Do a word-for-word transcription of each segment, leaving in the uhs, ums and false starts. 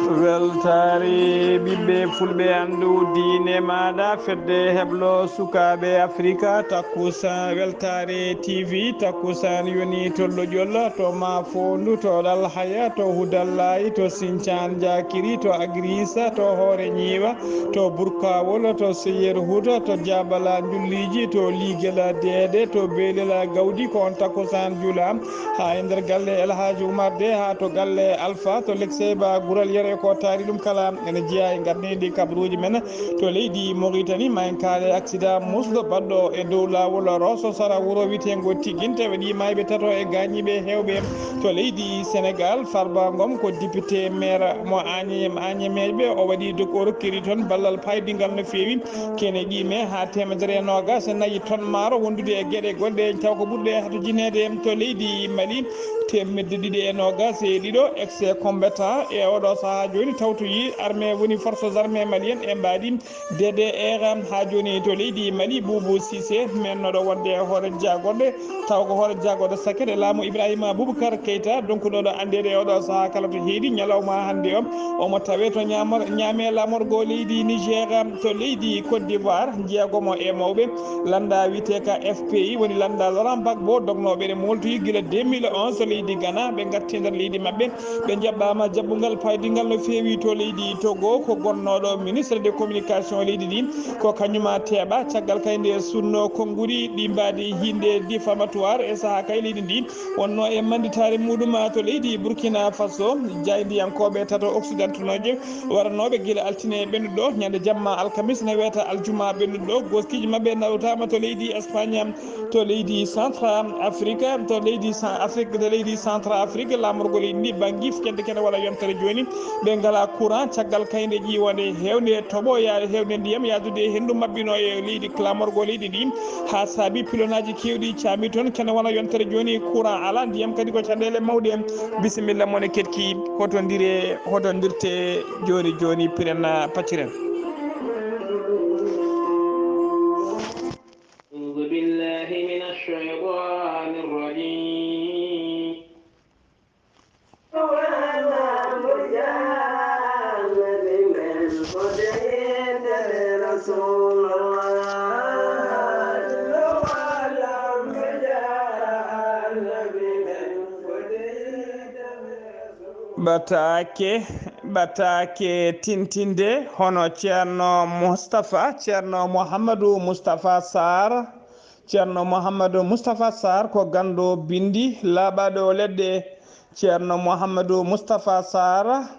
Weltaare ɓiɓɓe fulɓe, anndu diine maaɗa, fedde heblo sukaaɓe Afrika, takkusan weltaare T V, takkusan yoni to Loƴol, to Mafoondu, to Ɗalhaya, to Hudallahi, to Sincaan Jakiri, to Agrisa, to Hoore Ñiiwa, to Burkawol, to Seyer Huuta, to Jaabala Njulliiji, to Liigel Deede, to Beelel Gawdi, ko on takkusan juula. Haa e nder galle El Hadji Oumar de, haa to galle Alpha, to Lekseba Gural Yere, ko taari ɗum kala ene jeyaa e ngardiiɗi kabaruuji men. To leydi Mauritanie, ma en kaale accident musɗo baɗɗo e dow laawol Rosso sara wuro wiyeteengo Tigginte, waɗi maayɓe tato e gaañiiɓe heewɓe. To leydi Sénégal, Farba Ngom ko député maire mo Agnam, Agnameeɓe, o waɗi dok-, o rokkiri toon ballal paydingal no feewi. Kene ɗi me haa teemedere e noogas e nayi ton maaro wondude e geɗe goɗɗe, taw ko ɓurɗe hatojinede to leydi Mali, teemedde ɗiɗi e noogas e ɗiɗo ex-combattant e oɗo sahaa jooni tawtoyi armée, woni forces armées maliennes e mbaadi D D R haa jooni to leydi Mali. Boubou Cissé, mennoɗo wonde hoore jagorɗe, taw ko hoore jagorɗe saket e laamu Ibrahima Boubacar Keita, donkuɗo ɗo anndeede e oɗo sahaa kala to heedi ñalawma hannde o. Omo tawe to ñaamor-, ñaame laamorgo leydi Niger, to leydi Côte d'Ivoire, jeegomo e mawɓe lannda wiyetee ka F P I, woni lannda Laurent Gbagbo, dognooɓe ene mooltoyi gila deux mille onze to leydi Ghana, ɓe ngatti nder leydi maɓɓe, ɓe njaɓɓaama jaɓɓungal paydingal no feewi to leydi Togo, ko gonnooɗo ministre de communication leydi ndi, ko kañuma teeɓa caggal kay nde sunno konnguɗi ɗi mbaadi hiinde diffamatoire e sahaa kay leydi ndi wonno e mannditaare muɗum to leydi Burkina Faso. Jaayndiyankooɓe tato occidentanooje waranooɓe gila altine ɓennuɗo, ñande jamma alkamis ne weeta aljuma ɓennuɗo, goskiiji maɓɓe nawtaama to leydi Espagne, to leydi Central Afrique, to leydi Cen-, Afrique, to leydi Central Afrique, laamorgo leydi ndi banngi kende kene wala yontere jooni. Ɓe ngala courant caggal kayde ƴiwonde heewde toɓo, ya-, heewde ndiyam yaadude e henndu maɓɓino e leydi, laamorgo leydi ndi, haa saabi pilonaaji keewɗi caami toon. Kene wona yontere jooni, courant alaa, ndiyam kadi ko caɗeele mawɗe. Bisimilla mon e keɗki, hotondire, hotondirte jooni jooni, piren, pacciren. أعوذ بالله من الشيطان الرجيم. Ɓataake, ɓataake tintinde hono Ceerno Mustapha, Ceerno Mouhamadou Moustapha Sarr. Ceerno Mouhamadou Moustapha Sarr ko ganndo binndi laaɓaaɗo leɗɗe. Ceerno Mouhamadou Moustapha Sarr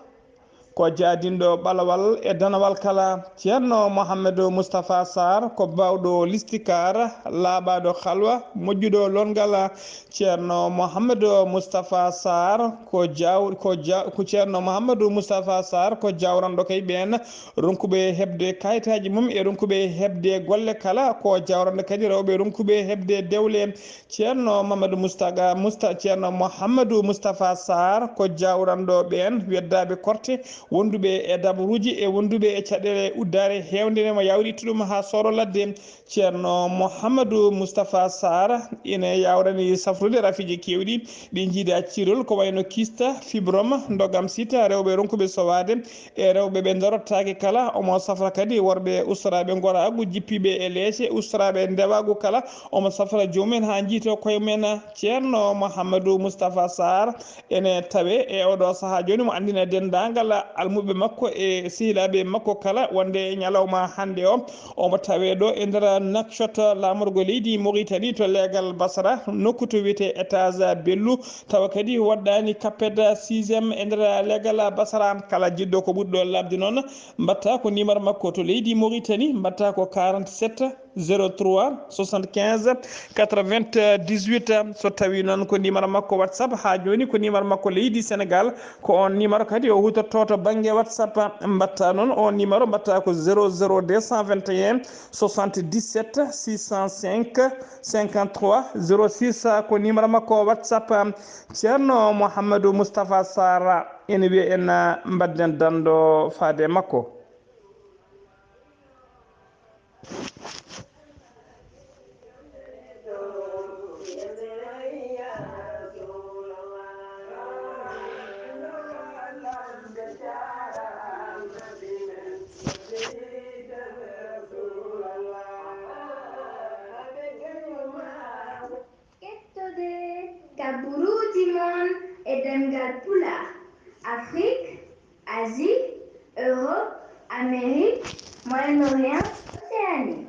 ko jaadinɗo ɓalawal e danawal kala. Ceerno Mouhamadou Moustapha Sarr ko baawɗo listikaar, laaɓaaɗo halwa, moƴƴuɗo lonngal. Ceerno Mouhamadou Moustapha Sarr ko jaaw-, ko ja-, ko Ceerno Mouhamadou Moustapha Sarr ko jawranɗo kay ɓeen ronkuɓe heɓde kayitaaji mum e ronkuɓe heɓde golle kala, ko jawranɗo kadi rewɓe ronkuɓe heɓde dewle. Ceerno Mamadou Moustapha, Mousta-, Ceerno Mouhamadou Moustapha Sarr ko jawranɗo ɓeen weddaaɓe korte wonduɓe e dabaruuji e wonduɓe e caɗeele uddaare heewde nde mo yawri ittude ɗum haa sooro ladde. Ceerno Mouhamadou Moustapha Sarr ina yawrani safrude rafiiji keewɗi ɗi njiida cirol, ko wayno kyste, fibrome, ndogam sita, rewɓe ronkuɓe sowaade e rewɓe ɓe darottaake kala. Omo safra kadi worɓe ustoraaɓe ngoraagu, jippiiɓe e leece, ustoraaɓe ndewaagu kala. Omo safra joomum en haa njiita koye mum en. Ceerno Mouhamadou Moustapha Sarr ene tawe e oɗo sahaa jooni, mo anndina denndaangal almuɓɓe makko e sehilaaɓe makko kala wonde ñalawma hannde o, omo tawe ɗo e nder Nouakchott, laamorgo leydi Mauritanie, to leegal Basra, nokku to wiyetee étage Bellu, tawa kadi woɗɗaani kappet sixième e nder leegal Basra. Kala jiɗɗo ko ɓuri ɗo laaɓde noon, mbaɗta ko numéro makko to leydi Mauritanie, mbaɗta ko quarante-sept, zéro trois, soixante-quinze, quatre-vingt-dix-huit. So tawi noon ko numéro makko WhatsApp, haa jooni ko numéro makko leydi Sénégal, ko on numéro kadi o huutorto to bannge WhatsApp. Mbaɗta noon on numéro, mbaɗta ko zéro zéro deux cent vingt et un, soixante-dix-sept, six cent cinq, cinquante-trois, zéro six, ko numéro makko WhatsApp. Ceerno Mouhamadou Moustapha Sarr, ene wiya en, mbaɗden danndo faade makko. e ɗemngal Pulaar, Afrik, Asie, Europe, Amérique, Moyen-Orient, Océanie.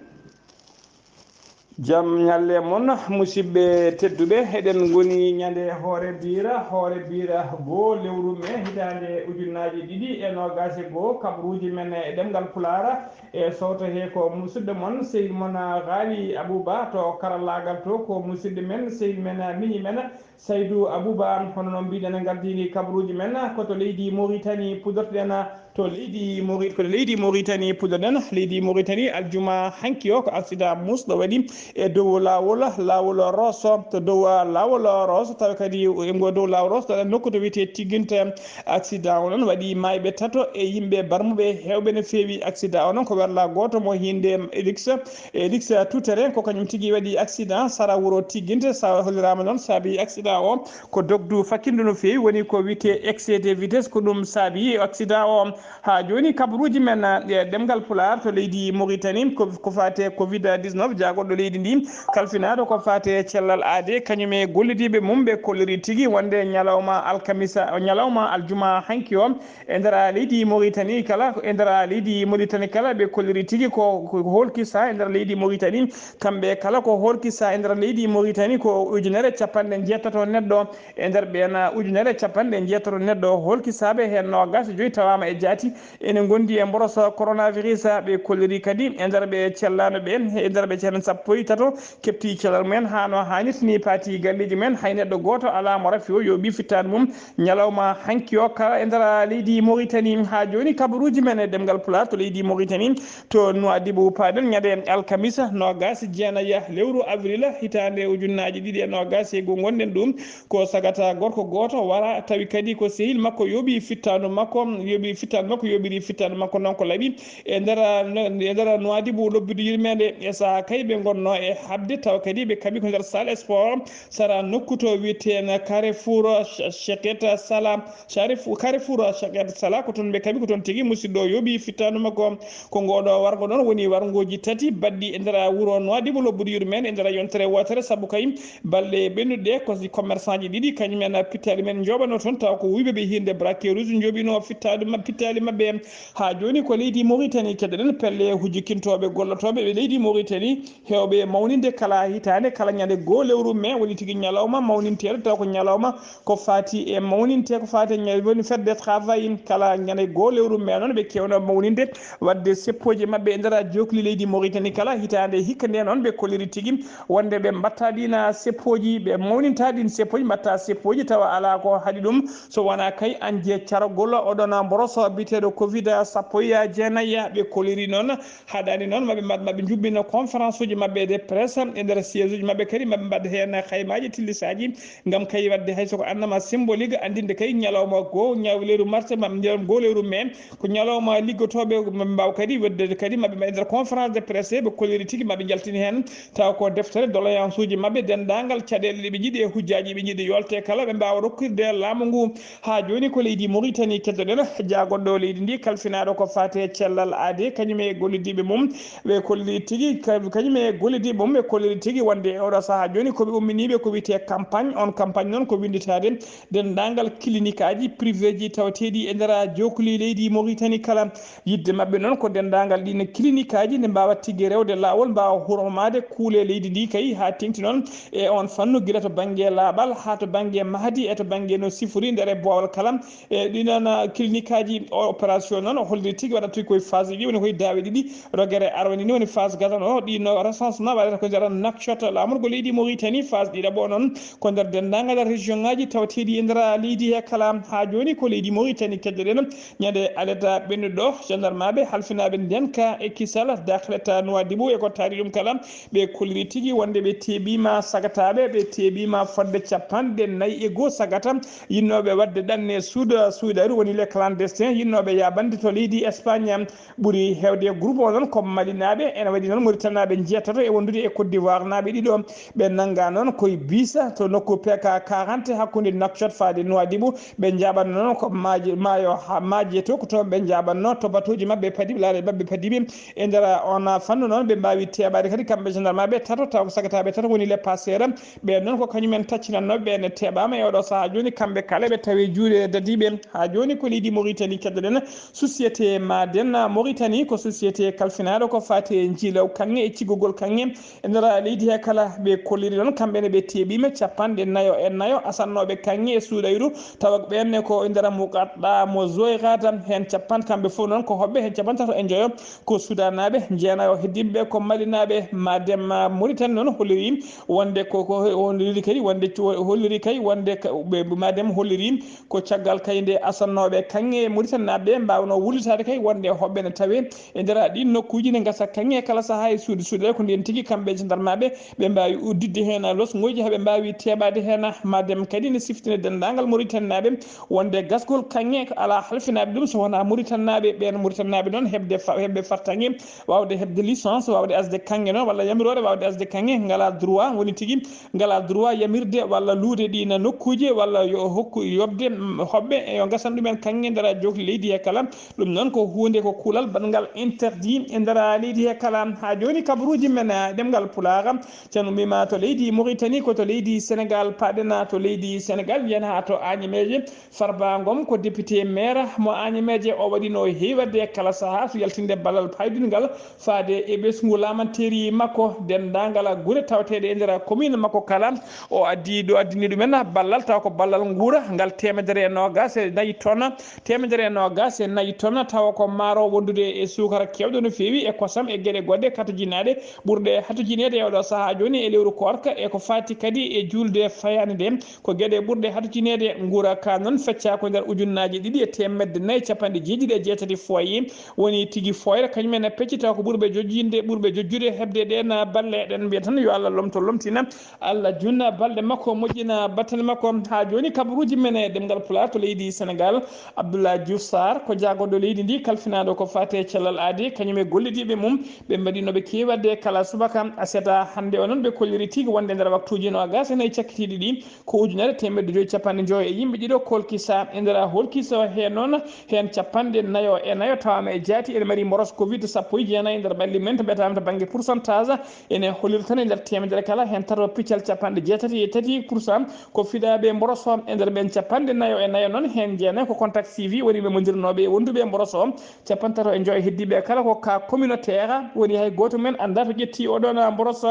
Jam ñalle mon, musidɓe tedduɓe. Eɗen ngoni ñande hoore biira, hoore biira goo lewru mee hitaande ujunnaaji ɗiɗi e noogaas e goo. Kabaruuji men e ɗemngal Pulaar e sowto he ko musidɗo mon, sehil mon Gaali Abuba. To karallaagal to ko musidɗo men, sehil men, miñi men, Saydu Abuba. Hono noon mbiɗen, gardini kabaruuji men ko to leydi Moritani puɗɗorɗen. To leydi Mori-, ko to leydi Moritani puɗɗorɗen. Leydi Moritani, aljuma hanki o, ko accident musɗo waɗi e dow laawol, laawol Rosso, to dow laawol Rosso, tawa kadi e ngo dow laawol Rosso, ɗo nokku to wiyetee Tigginte. Accident o noon waɗi maayɓe tato e yimɓe barmuɓe heewɓe no feewi. Accident o noon ko werla gooto mo hiinde Elix, Elix Tutere, ko kañum tigi waɗi accident sara wuro Tigginte. Sa holliraama noon saabi accident o, ko dogdu fakkindu no feewi, woni ko wiyetee excès de vitesse, ko ɗum saabi accident o. Haa jooni kabaruuji men e ɗemngal Pulaar to leydi Moritani, ko, ko faate covid dix-neuf, jaagorɗo leydi ndi, kalfinaaɗo ko faate cellal aadee, kañum e gollidiiɓe mum, ɓe kolliri tigi wonde ñalawma alkamisa, ñalawma aljuma hanki o, e nder leydi Moritani kala, e nder leydi Moritani kala, ɓe kolliri tigi ko, ko holkisa e nder leydi Moritani, kamɓe kala ko holkisa e nder leydi Moritani ko ujunere capanɗe njeetato neɗɗo. E nder ɓeen ujunere capanɗe njeetato neɗɗo holkisaaɓe, heen noogaas e joy tawaama e jaati ene ngondi e mboros coronavirus. Ɓe kolliri kadi e nder ɓe cellaano ɓeen, e nder ɓe cellaano sappo e tato keɓti cellal mumen haa no haanirta ni, paati galleeji mumen, hay neɗɗo gooto alaa mo rafi o yooɓi fittaandu mum ñalawma hanki o kala e nder leydi Moritani. Haa jooni kabaruuji men e ɗemngal Pulaar to leydi Moritani, to Nuwaadibu paaɗen ñande alkamisa noogaas e jeenayi lewru avril hitaande ujunnaaji ɗiɗi e noogaas e goo. Ngonɗen ɗum ko sagata gorko gooto wara tawi kadi ko sehil makko yooɓi fittaandu makko, yooɓi fittaandu makko, yooɓiri fittaandu makko noon ko laaɓi e nder, e nder Nuwaadibu lobbudu yurmeende. E sahaa kay ɓe ngonnoo e haɓde, tawa kadi ɓe kaɓi ko nder salle sport sara nokku to wiyetee Carrefour Ch-, Cheket Sala. Carrefour, Carrefour Cheket Sala, ko toon ɓe kaɓi, ko toon tigi musidɗo o yooɓi fittaandu makko. Ko ngooɗo warngo noon woni warngooji tati baɗɗi e nder wuro Nuwaadibu lobbudu yurmeende e nder yontere wootere, sabu kay balɗe ɓennuɗe ko si commerçant ji ɗiɗi, kañum en pittaali men njooɓanoo toon, tawa ko wuyɓe ɓe hiinde braquet rouge njooɓinoo fittaali ma-, pittaali maɓɓe. Haa jooni ko leydi Moritani keɗoɗen, pelle hujjikintooɓe gollotooɓe ɓe leydi Moritani, heewɓe mawninde kala hitaande, kala ñande goo lewru mee woni tigi ñalawma mawninteeɗo, taw ko ñalawma ko faati e mawninte, ko faati e ñande woni fête de travail, kala ñande goo lewru mee noon ɓe keewno mawninde, waɗde seppooji maɓɓe e nder jookli leydi Moritani kala hitaande. Hikka nde noon ɓe kolliri tigi wonde ɓe mbatta ɗiin seppooji, ɓe mawninta ɗiin seppooji, mbatta seppooji tawa alaa ko haɗi ɗum so wonaa kay añde cargol oɗon mboroso biyeteeɗo covid sappo e jeenayi. Ɓe kolliri noon, haɗaani noon maɓe mbaɗ, maɓe njuɓɓina conférence uji maɓɓe de presse e nder siège uji maɓɓe, kadi maɓe mbaɗ heen haymaaji tillisaaji ngam kay waɗde hay so ko annama symbolique, anndinde kay ñalawma goo, ñaw lewru mars, ma ñalawma goo lewru mee, ko ñalawma liggotooɓe, maɓe mbaaw kadi waɗde kadi maɓe mbaɗ e nder conférence de presse, ɓe kolliri tigi maɓe njaltini heen taw ko deftere doléance uji maɓɓe, denndaangal caɗeele ɗe ɓe njiɗi e hujjaaji ɓe njiɗi yolte kala, ɓe mbaawa rokkude laamu ngu. Haa jooni ko leydi Moritani keddoɗen, jaagonɗo leydi ndi, kalfinaaɗo ko faati e cellal aadee, kañum e gollidiiɓe mum, ɓe kolliri tigi, ka-, kañum e gollidiiɓe mum, ɓe kolliri tigi wonde e oɗo sahaa jooni ko ɓe umminiiɓe ko wiyetee campagne. On campagne noon ko winnditaade denndaangal kilinikaaji privéji tawateeɗi e nder jookli leydi Moritani kala. Yiɗde maɓɓe noon ko denndaangal ɗiin kilinikaaji ne mbaawa tigi rewde laawol, mbaawa hurmaade kuule leydi ndi kay haa teeŋti noon e on fannu, gila to bannge laaɓal haa to bannge mahdi e to bannge no sifori nder e boowal kala. E ɗi noon, ah, kilinikaaji, o opération noon o holliri tigi waɗata koye phase ɗiɗi, woni koye daawe ɗiɗi. Rogere arwani ni woni phase gadano, ɗi no recensement waɗata ko nder Nouakchott, laamorgo leydi Mauritanie. Phase ɗiɗaɓo noon ko nder denndaangal région ngaji tawateeɗi e nder leydi he kala. Haa jooni ko leydi Mauritanie keddoɗen. Ñande aleda ɓennuɗo, gendarmeaɓe halfinaaɓe ndenka e kisal, dakhlet Nouadhibou e ko taari ɗum kala, ɓe kolliri tigi wonde ɓe teeɓiima sagataaɓe, ɓe teeɓiima fodde capanɗe nayi e goo sagata yinnooɓe waɗde ɗanne suuda, suuɗaru, woni les clandestins. Nooɓe yaabande to leydi Espagne ɓuri heewde e groupe o noon ko Malinaaɓe, ene waɗi noon Mauritanienaaɓe njeetato e wondude e Côte d'Ivoire naaɓe ɗiɗo. Ɓe nannga noon koye Biisa to nokku P K quarante hakkunde Nouakchott faade Nouadhibou. Ɓe njaaɓanno noon ko maaje, maayo ha maaje to ko toon ɓe njaaɓanno to batooji maɓɓe padiɓe, laaɗe maɓɓe padiɓe. E nder on fannu noon ɓe mbaawi teeɓaade kadi kamɓe gendarme ɓe tato, taw ko sagataaɓe tato woni les passeurs. Ɓeen noon ko kañumen taccinannooɓe, ɓeen teeɓaama e oɗo sahaa jooni, kamɓe kala ɓe tawi juuɗe dadiiɓe. Haa jooni ko leydi Mauritanie keddoɗen, société Maden Mauritanie ko société kalfinaaɗo ko faati e njiilaw kaŋŋe e ciggugol kaŋŋe e nder leydi he kala. Ɓe kolliri noon kamɓe ne ɓe teeɓiima capanɗe nayo e nayo asannooɓe kaŋŋe e suuɗayru, tawa ɓeen ne ko e nder Muqaɗɗa mo Zoyrata, heen capan-, kamɓe fof noon ko hoɓɓe heen capanɗe tato e njoyo. Ko Sudanaaɓe, jeenayo heddinɓe ko Malinaaɓe. Madem Mauritanie noon holliri wonde ko, ko holliri kadi wonde, holliri kay wonde ka-, ɓe, Madem holliri ko caggal kay nde asannooɓe kaŋŋe Mauritanie naaɓe ɓe mbaawno wullitaade kay wonde hoɓɓe ne tawe e nder ɗiin nokkuuji ne ngasa kaŋŋe kala sahaa e suuɗi suuɗe ko ndeen tigi kamɓe gendarmaaɓe ɓe mbaawi udditde heen losŋooji haa ɓe mbaawi teeɓaade heen. Madem kadi ne siftina denndaangal Mauritanie naaɓe wonde gasgol kaŋŋe ko alaa halfinaaɓe ɗum so wonaa Mauritanie naaɓe. Ɓeen Mauritanie naaɓe noon heɓde fa-, heɓde fartaŋŋe waawde heɓde licence, waawde asde kaŋŋe noon, walla yamiroore waawde asde kaŋŋe, ngalaa droit, woni tigi ngalaa droit yamirde walla luude ɗiin nokkuuji, walla yo hokku yoɓde, mm, hoɓɓe, e yo ngasan ɗumen kaŋŋe nder jokli leydi he kala. Ɗum noon ko huunde, ko kuulal baɗngal interdit e nder leydi he kala. Haa jooni kabaruuji men, eh, ɗemngal Pulaar, can ummiima to leydi Mauritanie, ko to leydi Sénégal paaɗen, to leydi Sénégal, mbiyen haa to Agnamé. Farba Ngom ko député maire mo Agnamé, o waɗino heewirde kala sahaa so yaltinde ballal paydungal faade e ɓesngu laamanteeri makko. Denndaangal gure tawteeɗe e nder commune makko kala, o addi ɗo, addini ɗumen ballal, taw ko ballal nguura ngal teemedere e noogaas e nayi tonnes, teemedere e noogaas e nayi tonnes, tawa ko maaro wondude e suukara keewɗo no feewi e kosam e geɗe goɗɗe katojinaaɗe ɓurɗe hatojineede e oɗo sahaa jooni e lewru koorka, e ko faati kadi e juulde fayaande nde. Ko geɗe ɓurɗe hatojineede. Nguura ka noon feccaa ko nder ujunnaaje ɗiɗi e teemedde nayi e capanɗe jeeɗiɗi e jeetati foyer woni tigi foyer, kañum en peccitaw ko ɓurɓe jojjinde, ɓurɓe jojjude heɓde ɗeen balle. Eɗen mbiya tan yo Allah lomto lomtina, Allah junna balɗe makko, moƴƴina battane makko. Haa jooni kabaruuji men e ɗemngal Pulaar to leydi Sénégal, Abdoulaye Diouf Sarr ko jaagonɗo leydi ndi kalfinaaɗo ko faati e cellal aadi, kañum e gollidiiɓe mum ɓe mbaɗi no ɓe keewi waɗde kala subaka. Aset hannde o noon ɓe kolliri tigi wonde nder waktuuji noogaas e nayi cakkitiiɗi ɗi, ko ujunere teemedde joyi capanɗe njoyo e yimɓe ɗiɗo kolkisa e nder holkisa o. Heen noon, heen capanɗe nayo e nayo tawaama e jaati ene mari mboros covid sappo e jeenayi e nder ɓalli mum en, to mbiyataama to bannge pourcentage, ene holliri tan e nder teemedere kala, heen tato piccal capanɗe jeetati e tati pour cent ko fiɗaaɓe mboros o. E nder ɓeen capanɗe nayo e nayo noon, heen jeenayi ko contact suivi, woni ɓe mondirnooɓe e wonduɓe e mboros o. Capanɗe tato e joyo heddiiɓe kala ko cas communautaire, woni hay gooto men anndaa to ƴetti oɗon mboros.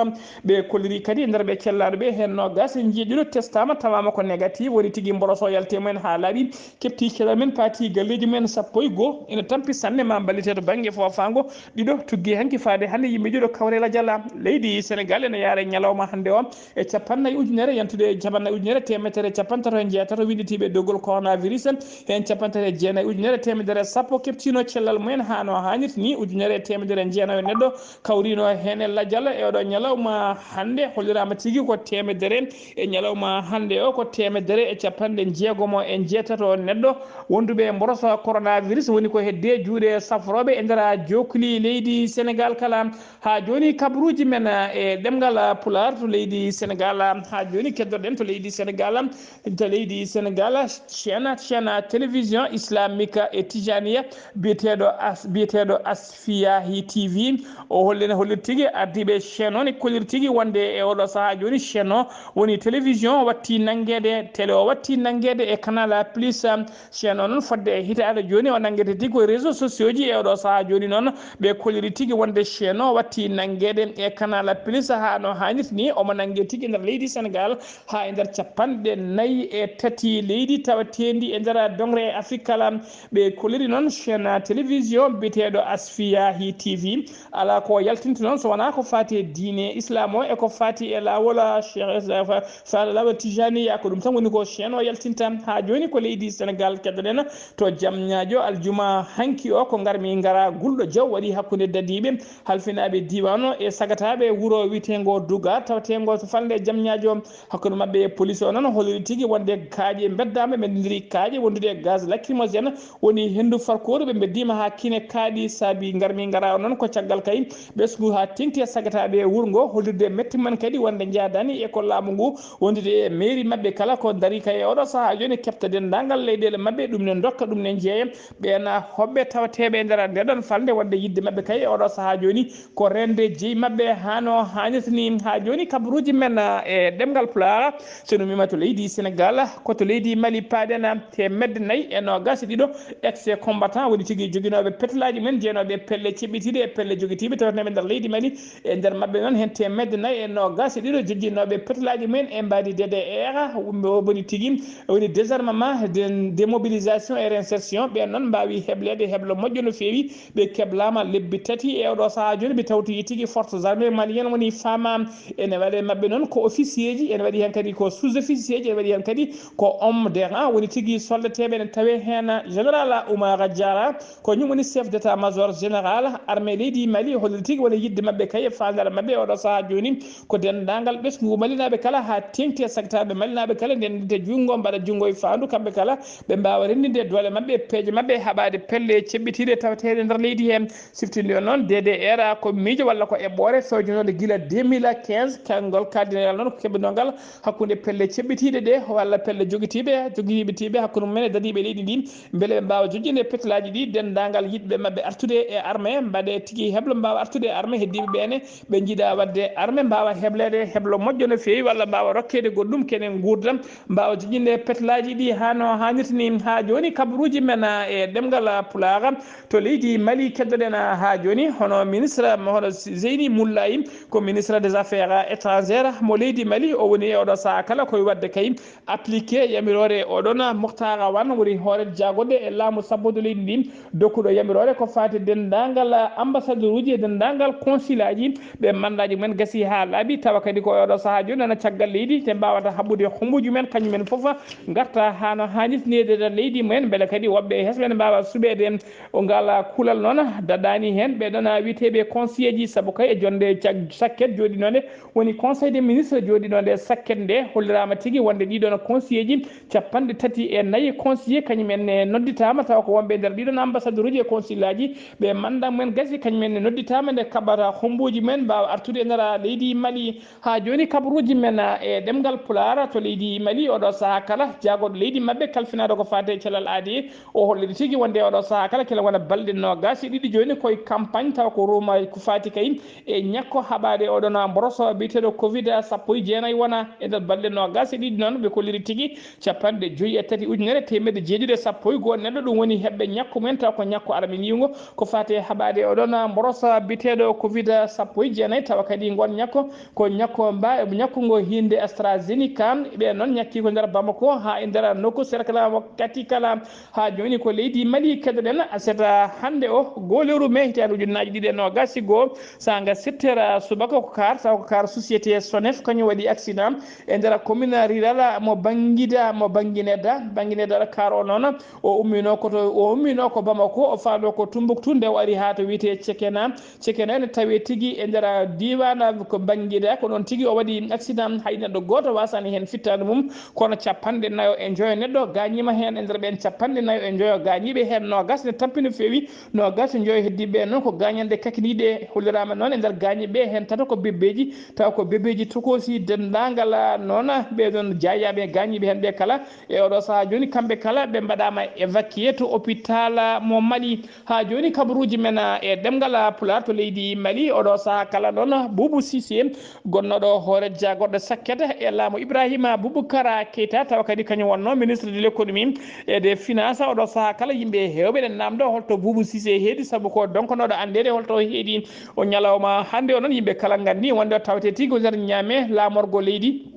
Ɓe kolliri kadi e nder ɓe cellaaɗo ɓe, heen noogaas e jeeɗiɗo testaama, tawaama ko négatif, woni tigi mboros o yalti e mumen haa laaɓi, keɓti cellal men, paati galleeji mumen sappo e goo, ene tampi sanne, ma mballite to bannge foofaango. Ɗiɗo tuggi hanki faade hannde yimɓe ɗiɗo kawre lajal. Leydi Sénégal ene yaara e ñalawma hannde o e capanɗe nayi ujunere yantude e capanɗe nayi ujunere teemedere capanɗe tato e jeetato winnditiiɓe doggol coronavirus, heen capanɗe tati e jeenayi ujunere teemedere sappo keɓtiino cellal mumen haa no haanirta ni, ujunere e teemedere jeenayi neɗɗo kawriino heen e lajal e oɗo ñalawma hannde. Holliraama tigi ko teemedere e ñalawma hannde o ko teemedere e capanɗe jeegomo e jeetato neɗɗo wonduɓe e mboros coronavirus woni ko hedde juuɗe safrooɓe e nder jookli leydi Sénégal kala. Haa jooni kabaruuji men e ɗemngal Pulaar to leydi Sénégal. Haa jooni keddoɗen to leydi Sénégal, to leydi Sénégal, chaîne, chaîne télévision islamique et tijaniya biyeteeɗo As-, biyeteeɗo Asfiyahi T V. O holli, ne holliri tigi ardiiɓe chaîne o ne kolliri tigi wonde e oɗo sahaa jooni chaîne o woni télévision watti nanngeede, télé o watti nanngeede e Canal Plus. Chaîne o noon fodde e hitaande jooni o nanngete tigi ko réseaux sociaux ji. E oɗo sahaa jooni noon ɓe kolliri tigi wonde chaîne o watti nanngeede e Canal Plus haa no haanirta ni. Omo nannge tigi e nder leydi Sénégal haa e nder capanɗe nayi e tati leydi tawateendi e nder doŋre e Afrik kala. Ɓe kolliri noon chaîne télévision biyeteeɗo Asfiyahi T V. Alaa ko yaltinta noon so wonaa ko faati e diine Islam o e ko faati e laawol, ah, Cheikh, ah, fa-, fa-, laawol Tijaniya. Ko ɗum tan woni ko chaîne o yaltinta. Haa jooni ko leydi Sénégal keddoɗen to Jamñaajo aljuma hanki o ko ngarmi ngara gulɗo jaw waɗi hakkunde dadiiɓe halfinaaɓe diiwaan o e sagataaɓe wuro wiyeteengo Duga taweteengo to falnde Jamñaajo. Hakkunde maɓɓe e police o noon holliri tigi wonde kaaƴe mbeddaama, ɓe ndendiri kaaƴe wondude e gaz lacrymogène woni henndu farkooru, ɓe mbeddiima haa kine kaaɗi, saabi ngarmi ngara noon ko caggal kay ɓesngu haa teŋti e sagataɓe e wuro ngo, hollirde metti mum en kadi wonde njaadani e ko laamu ngu wondude e mairie maɓɓe kala ko dari kay e oɗo sahaa jooni keɓta denndaangal leyɗeele maɓɓe, ɗum ne ndokka, ɗum ne jeeya ɓeen hoɓɓe tawateeɓe e nder nde ɗon falnde wonde yiɗde maɓɓe kay e oɗo sahaa jooni ko rende jeyi maɓɓe hano haanirta ni. Haa jooni kabaruuji men e ɗemngal Pulaar, so no mima to leydi Senegal, ko to leydi Mali paaɗen teemedde nayi e noogaas e ɗiɗo ex combattant woni tigi joginooɓe petlaaji men jeenooɓe e pelle ceɓɓitiiɗe e pelle jogitiiɓe tawatnooɓe nder leydi Mali. E nder maɓɓe noon heen teemedde nayi e noogaas e ɗiɗo jejjinooɓe petlaaji men e mbaadi D D R, woni tigi woni désarmement, dé-, démobilisation et réinsertion. Ɓeen noon mbaawi hebleede heblo moƴƴo no feewi. Ɓe keblaama lebbi tati e oɗo sahaa jooni, ɓe tawtoyi tigi forces armées maliennes woni faamaama. Ene waɗe maɓɓe noon ko officier ji, ene waɗi heen kadi ko sous-officier ji, ene waɗi heen kadi ko homme de rang, woni tigi soldateeɓe ene tawe heen général Oumar Diarra, ko ñum woni chef d'état-major général armée leydi Mali, holliri tigi woni yiɗde maɓɓe kay e faandaare maɓɓe e oɗo sahaa jooni. Ko denndaangal ɓesngu malinaaɓe kala haa teeŋti e sagtaaɓe malinaaɓe kala, ndenndinte junngo, mbaɗa junngo e faandu, kamɓe kala ɓe mbaawa renndinde doole maɓɓe e peeje maɓɓe e haɓaade pelle ceɓɓitiiɗe tawateeɗe nder leydi heen. Siftinde on noon, D D R ko miijo walla ko eɓɓoore fewjanoonde gila deux mille quinze, kanngol kaadinal noon ko keɓinoogal hakkunde pelle ceɓɓitiiɗe ɗe walla pelle jogitiiɓe, jogitiiɓe hakkunde mum en e dadiiɓe leydi ndi, mbele ɓe mbaawa joƴƴinde petlaaji ɗi, denndaangal yiɗɓe maɓɓe artude e armée, mbaɗe tigi heblo mbaawa artude e armée, heddiiɓe ɓeene ɓe njiɗa waɗde armée mbaawa hebleede heblo moƴƴo no feewi walla mbaawa rokkeede goɗɗum kene nguurndam, mbaawa joƴƴinde petlaaji ɗi haa no haanirta ni. Haa jooni kabaruuji men e ɗemngal Pulaar to leydi Mali keddoɗen haa jooni, hono ministre, hono Zeyni Mullayi, ko ministre des affaires étrangères mo leydi Mali, o woni e oɗo sahaa kala koye waɗde kay appliqué yamiroore oɗon Mouhtara Wane woni hooreejo jaagoɗe e laamu sabboodu leydi ndi, dokkuɗo yamiroore ko faati denndaangal ambassadeur uji e denndaangal consulat ji, ɓe mandaaji mumen gasi haa laaɓi, tawa kadi ko e oɗo sahaa jooni nana caggal leydi te mbaawata haɓɓude hombuuji mumen kañum en fof ngarta haa no haanirta ni e nder leydi mumen, mbele kadi woɓɓe e hesɓe ne mbaawa suɓeede o ngal kuulal noon daɗaani heen. Ɓe ɗon wiyeteeɓe conseiller ji, sabu kay e jonnde cag-, sakket jooɗinoonde woni conseil des ministres jooɗinoonde sakket nde, holliraama tigi wonde ɗii ɗoon conseiller ji capanɗe tati e nayi conseiller kañum en ne nodditaama, tawa ko wonɓe e nder ɗii ɗoon ambassadeur uji e consulat ji, ɓe mandat mumen gasi kañum en ne nodditaama nde kaɓata hombuuji mumen mbaawa artude e nder leydi Mali. Haa jooni kabaruuji men e ɗemngal Pulaar to leydi Mali, oɗo sahaa kala jaagoɗo leydi maɓɓe kalfinaaɗo ko faati e cellal aadi, o holliri tigi wonde oɗo sahaa kala kila wona balɗe noogaas e ɗiɗi jooni koye campagne, tawa ko ruuma ko faati kay e ñakko haɓaade oɗon mboroso biyeteeɗo covid sappo e jeenayi wona e nder balɗe noogaas e ɗiɗi noon. Ɓe kolliri tigi capanɗe joyi e tati ujunere teemedde jeeɗiɗi e sappo e goo neɗɗo, ɗum woni heɓɓe ñakko mumen, tawa ko ñakko arminiingo ko faati e haɓaade oɗon mboroso biyeteeɗo covid sappo e jeenayi, tawa kadi ngoon ñakko ko ñakko mba-, ñakko ngo hiinde AstraZeneca. Ɓe noon ñakki ko nder Bamako haa e nder nokku serkala mo Katikala. Haa jooni ko leydi Mali keddoɗen aset hannde o, goo lewru mai hitaande ujunnaaji ɗiɗi e noogaas e goo, saanga sept heures subaka ko kaar, tawa ko kaar société Sonef kañum waɗi accident e nder commune rurale mo Bangida, mo Bangineda, Bangineda kaar o noon o umminoo ko to, o umminoo ko Bamako, o faaloo ko Tumbuktu, nde o ari haa to wiyetee Cekena. Cekena ene tawee tigi e nder diiwaan ko Bangida, ko ɗoon tigi o waɗi accident, hay neɗɗo gooto waasaani heen fittaandu mum, kono capanɗe nayo e njoyo neɗɗo gaañiima heen, e nder ɓeen capanɗe nayo e njoyo gaañiiɓe heen noogaas ne tampi no feewi, noogaas e njoyo heddiiɓe ɓe noon ko gaañanɗe kakiniiɗe, holliraama noon e nder gaañiiɓe ɓe heen tata ko bébéji, tawa ko bébéji tokoosi denndaangal noon ɓee ɗoon jaayaaɓe gaañiiɓe heen ɓe kala, e oɗo sahaa jooni, kamɓe kala ɓe mbaɗaama évacué to hôpital mo Mali. Haa jooni, kabaruuji men e ɗemngal Pulaar to leydi Mali, oɗo sahaa kala noon, Boubou Cissé, gonnooɗo hoore jaagorɗe sakket e laamu Ibrahima Boubacar Keita, tawa kadi kañum wonnoo ministre de l'économie et des finances. Oɗo sahaa kala, yimɓe heewɓe ɗen naamndo holto Boubou Cissé heedi, sabu ko donkonooɗo anndeede holto o heedi. O ñalawma hannde o noon, yimɓe kala nganndi wonde o tawetee tigi ko nder Niamey, laamorgo leydi.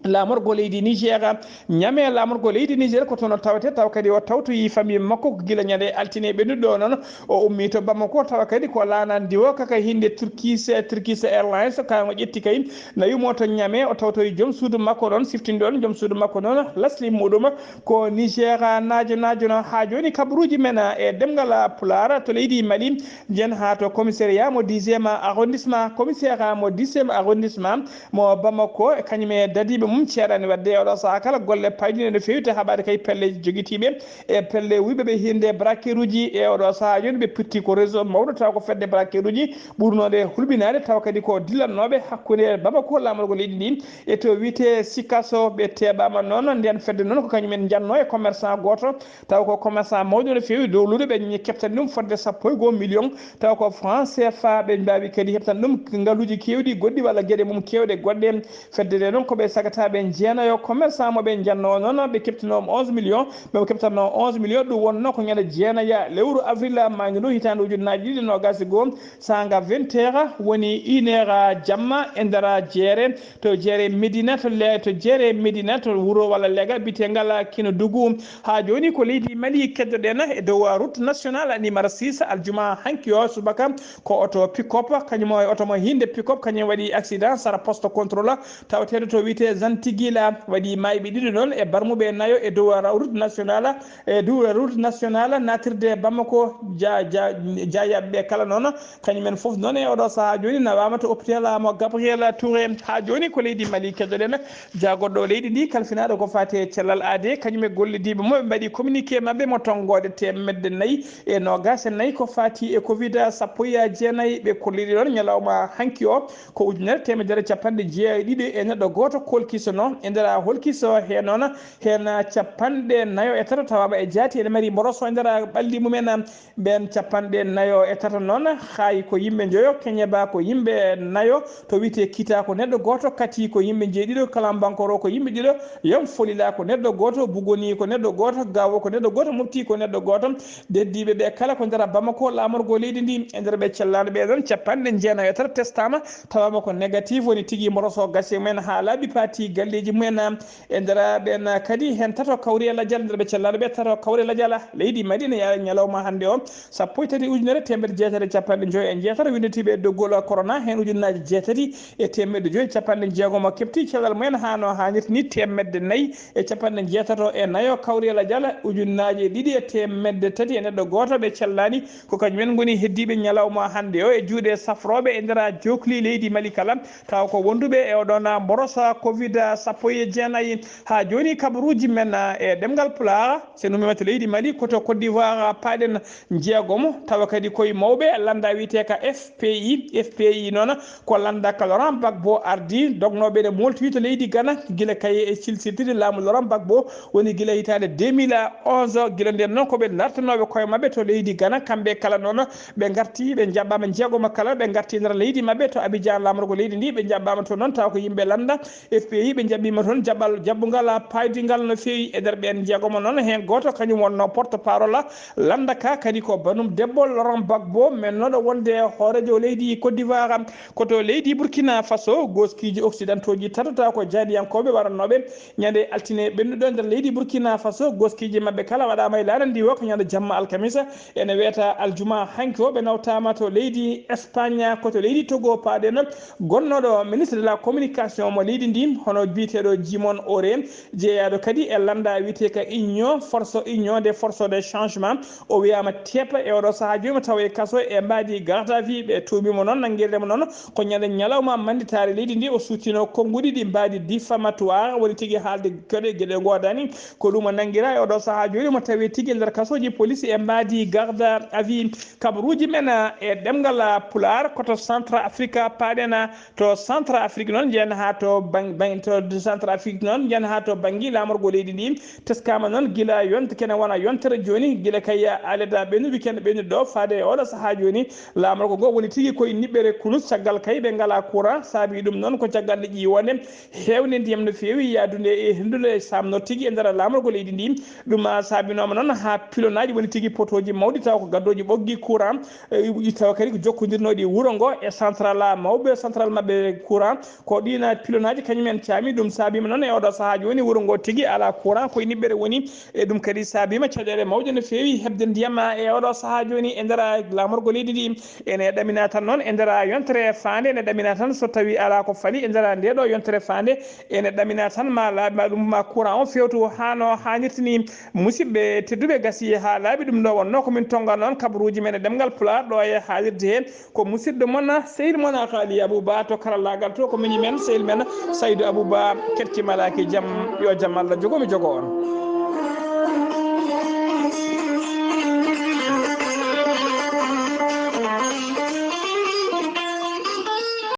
Laamorgo leydi Niger, Niamey, laamorgo leydi Niger ko toon o tawetee, taw kadi o tawtoyi famille makko ko gila ñande altine ɓennuɗo o noon. O ummii to Bamako, tawa kadi ko laanandi o kaka hinnde Turkish, Turkish Airlines, kaŋko ƴetti kay, nawi mo to Niamey, o tawtoyi joom suudu makko noon, siftinde on joom suudu makko noon, lasli muɗum ko Niger naajo naajo noon. Haa jooni kabaruuji men e ɗemngal Pulaar to leydi Mali, njen haa to commissariat mo dixième arrondissement, commissariat mo dixième arrondissement mo Bamako, kañum e dadiiɓe mum ceeraani waɗde e oɗo sahaa kala golle payɗiɗe no feewi, te haɓaade kay pelleeji jogitiiɓe e pelle wuyɓe ɓe hinnde braqueruji. E oɗo sahaa jooni ɓe pitti ko réseau mawɗo, taw ko fedde braqueruji ɓurnooɗe hulɓinaade, taw kadi ko dillannooɓe hakkunde Bamako, laamorgo leydi ndi, e to wiyetee Sikaso. Ɓe teeɓaama noon, ndeen fedde noon ko kañum en njannoo e commerçant gooto, taw ko commerçant mawɗo no feewi, dowluɗo, ɓe keɓtani ɗum fodde sappo e goo million, taw ko franc C F A. Ɓe mbaawi kadi heɓtan ɗum ngaluuji keewɗi goɗɗi walla geɗe mum keewɗe goɗɗe. Fedde nde noon ko ɓe sagataaɓe jeenayo commerçant mo ɓe njannoo noon, ɓe keɓtinoo onze million, ɓe keɓtanoo onze million, ɗum wonnoo ko ñande jeenaya lewru avril maayde ndu hitaande ujunnaaji ɗiɗi e noogaas e goo, saanga vingt heures, woni une heure jamma, e nder jeere, to jeere Medina, to le-, to jeere Medina, to wuro walla leegal biyeteengal Kinodougou. Haa jooni ko leydi Mali keddoɗen e dow route nationale numéro six, aljuma hanki o subaka, ko oto pick-up, kañum o e oto mo hinnde pick-up, kañum waɗi accident sara poste contrôle, tawateeɗo to wiyetee Zantigila, waɗi maayɓe ɗiɗo noon e barmuɓe nayo e dow route nationale, e dow route nationale naatirde Bamako. Ja-, ja-, jaayaɓe ɓe kala noon, kañum en fof noon e oɗo sahaa jooni nawaama to hôpital mo Gabriel Touré. Haa jooni ko leydi Mali keddoɗen, jaagoɗɗo leydi ndi kalfinaaɗo ko faati e cellal aade, kañum e gollidiiɓe mo ɓe mbaɗi communiqué maɓɓe mo tonngoode teemedde nayi e noogaas e nayi ko faati e covid sappo e jeenayi. Ɓe kolliri ɗoon ñalawma hanki o ko ujunere teemedere capanɗe jeeɗiɗi e neɗɗo gooto kolkisono. E nder holkiso he noon, heen capanɗe nayo e tato tawaama e jaati ene mari mboroso e nder ɓalli mumen. Ɓeen capanɗe nayo e tato noon, hay ko yimɓe njoyo, Keñeba ko yimɓe nayo, to wiyetee Kita ko neɗɗo gooto, Kati ko yimɓe njeeɗiɗo, Kalambankoro ko yimɓe ɗiɗo, Yom Folila ko neɗɗo gooto, Bugoni ko neɗɗo gooto, Gawo ko neɗɗo gooto, Mopti ko neɗɗo gooto. Deddiiɓe ɓe kala ko nder Bamako, laamorgo leydi ndi. E nder ɓe cellaano ɓe ɗon, capanɗe jeenayo e tato testaama, tawaama ko négatif woni tigi, mboroso gasi mumen haa laaɓi, paati galleeji mumen. E nder ɓeen kadi, heen tato kawri e lajal, nder ɓe cellaano ɓe tato kawri e lajal leydi Mali ne yaha ñalawma hannde o, sappo e tati ujunere teemedde jeetati e capanɗe njoyo e jeetati, winnditiiɓe e doggol corona, heen ujunnaaji jeetati e teemedde joyi capanɗe jeegom o keɓti cellal mumen haa no haanirta ni, teemedde nayi e capanɗe jeetato e nayo kawri e lajal, ujunnaaje ɗiɗi e teemedde tati e neɗɗo gooto ɓe cellaani. Ko kañum en ngoni heddiiɓe ñalawma hannde o e juuɗe safrooɓe e nder jookli leydi Mali kala, tawa ko wonduɓe e oɗon mborosa covid sappo e jeenayi. Haa jooni kabaruuji men e ɗemngal Pulaar, so numima to leydi Mali, ko to Côte d'Ivoire paaɗen jeegomo, tawa kadi koye mawɓe lannda wiyetee ka F P I. F P I noon ko lannda ka Laurent Gbagbo ardi, dognooɓe ne mooltoyi to leydi Ghana, gila kaye e silsirtiri laamu Laurent Gbagbo, woni gila hitaande deux mille onze. Gila ndeen noon ko ɓe dartanooɓe koye maɓɓe to leydi Ghana, kamɓe kala noon ɓe ngarti, ɓe njaɓɓaama jeegomo kala, ɓe ngarti nder leydi maɓɓe to Abidjan, laamorgo leydi ndi, ɓe njaɓɓaama toon noon, tawa ko yimɓe lannda F P I, ɓe njaɓɓiima toon jaɓɓal, jaɓɓungal paydingal no feewi. E nder ɓeen jeegomo noon, heen gooto kañum wonnoo porte parole lannda ka, kadi ko banum debbo Laurent Gbagbo, mennooɗo wonde hooreejo leydi Côte d'Ivoire. Ko to leydi Burkina Faso, gooskiiji occidentaux ji tato tawa ko jaadiyankooɓe warannooɓe ñande altine ɓennuɗo nder leydi Burkina Faso, gooskiiji maɓɓe kala waɗaama e laana ndi o ko ñande jamma alkamisa, ene weeta aljuma hanki o. Ɓe nawtaama to leydi Espagne, ko to leydi Togo paaɗen, gonnooɗo ministre de la communication mo leydi ndi, hono biyeteeɗo Jimon Ore, jeyaaɗo kadi e lannda wiyetee ka Union Force, Union des Forces de Changement. O wiyaama teepa e oɗo sahaa jooni, mo tawa e kaso e mbaadi garde à vue. Ɓe tuumiimo noon, nanngirde mo noon ko ñande ñalawma mannditaare leydi ndi. O suutinoo konnguɗi ɗi mbaadi diffamatoire, woni tigi haalde geɗe, geɗe ngoodani. Ko ɗum o nanngiraa e oɗo sahaa jooni, mo tawi tigi e nder kasooji police e mbaadi garde à vue. Kabaruuji men e ɗemngal Pulaar, ko to Centre Afrique paaɗen. To Centre Afrique noon, njeyen haa to Bang-, Bang-, to Centre Afrique noon, njeyen haa to Bangui, laamorgo leydi ndi teskaama noon gila yonta kene wona yontere jooni, gila kay aleda ɓennuɗo weekend ɓennuɗo ɗo faade e oɗo sahaa jooni. Laamorgo ngo woni tigi koye niɓɓere kunus, caggal kay ɓe ngala courant, saabi ɗum noon ko caggal leƴƴi wonde heewde ndiyam no feewi, yaadude e henndude e saamno tigi e nder laamorgo leydi ndi. Ɗum, a, saabinooma noon haa pilonaaji woni tigi potooji mawɗi tawa ko gaddooji ɓoggi courant, e, tawa kadi ko jokkondirnooɗi wuro ngo e central mawɓe, central maɓɓe courant. Ko ɗiin pilonaaji kañum en caami. Ɗum saabiima noon e oɗo sahaa jooni wuro ngo tigi alaa courant, koye niɓɓere woni. E ɗum kadi saabiima caɗeele mawɗe no feewi heɓde ndiyam e oɗo sahaa jooni e nder laamorgo leydi ndi. Ene ɗamina tan noon e nder yontere faande, ene ɗamina tan so tawii alaa ko fali e nder nde ɗo yontere faande, ene ɗamina tan ma laaɓi ma ɗum ma courant o feewtu haa no haanirta ni. Musidɓe tedduɓe, gasi haa laaɓi ɗum ɗo wonnoo ko min tonnga noon kabaruuji men e ɗemngal Pulaar ɗo e haalirde heen. Ko musidɗo mon, sehil mon Alhaali Abou Ba to karallaagal to, ko miñi men, sehil men Saydou Abou. Ba ketti malaaki jam, yo jam Allah jogo mi jogo on.